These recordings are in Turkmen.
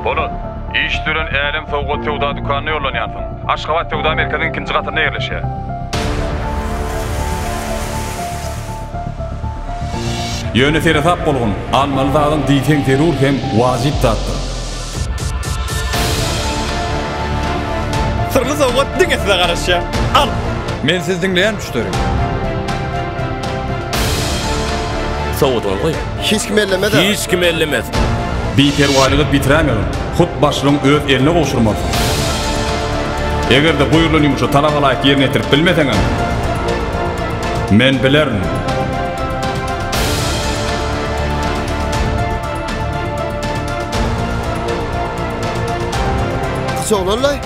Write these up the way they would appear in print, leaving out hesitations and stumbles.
Polat, iş düzülen Älem sowgat söwda dükanyna ýollanýansyň. Aşgabat söwda merkeziniň ikinji gatynda ýerleşýär. Ýöne seresap bolgun, almaly zadyň diýseň zerur hem wajyp zatdyr. Syrly sowgat diňe size garaşýar. Al! Men sizi diňleýän müşderi. Sowgadyňy goý. Hiç kim ellemez-ä. Hiç kim ellemez. Biperwaýlygy bitiräýmegin, hut başlygyň öz eline gowşurmalysyň. Eger-de buýrulan ýumşy talabalaýyk ýerine ýetirip bilmeseňem, men bilerin. Gyş oglanlaý,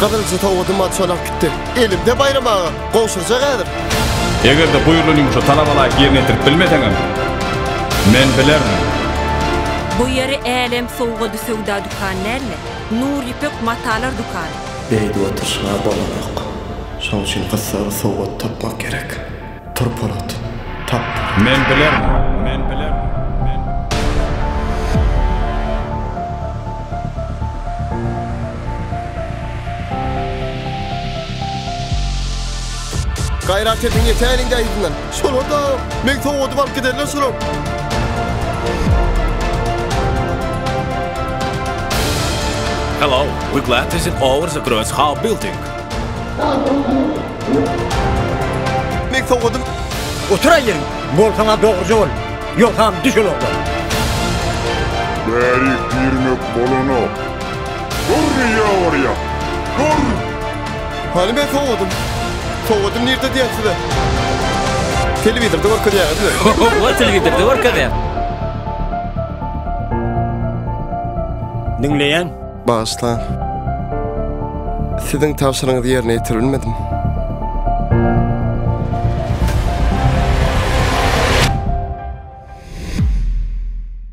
gyzylja sowgadym bar şony alyp gitdi. Elimde Baýram aga, gowşurjak häzir. Eger-de buýrulan ýumşy talabalaýyk ýerine ýetirip bilmeseňem, men bilerin. Bu ýeri Älem sowgady söwda dükany däl-de, Nur Ýüpek matalar dükany. Beýdip oturyşyň-a bolanok. Şoň üçin gyssagly sowgat tapmak gerek. Tur Polat, tap. Men bilerin, men bilerin, men. Gaýrat ediň ýetäýliň-dä yzyndan. Şolar-da meň sowgadymy alyp giderler şolar. Hello, we glad to sit over the Gross Hall building. Meň sowgadym. Oturaý ýeriň. Bolsaň-a dogruja bol. Ýogsam düş ulagdan. Bärik girmek bolanok. Dur nirä barýaň? Dur! Hany meň sowgadym? Sowgadym nirde diýýän size? Telewizorda görkezýäňizmi? Hawa, telewizorda görkezýär. Diňleýän. Bagyşlaň. Siziň tabşyrygyňyzy ýerine ýetirip bilmedim.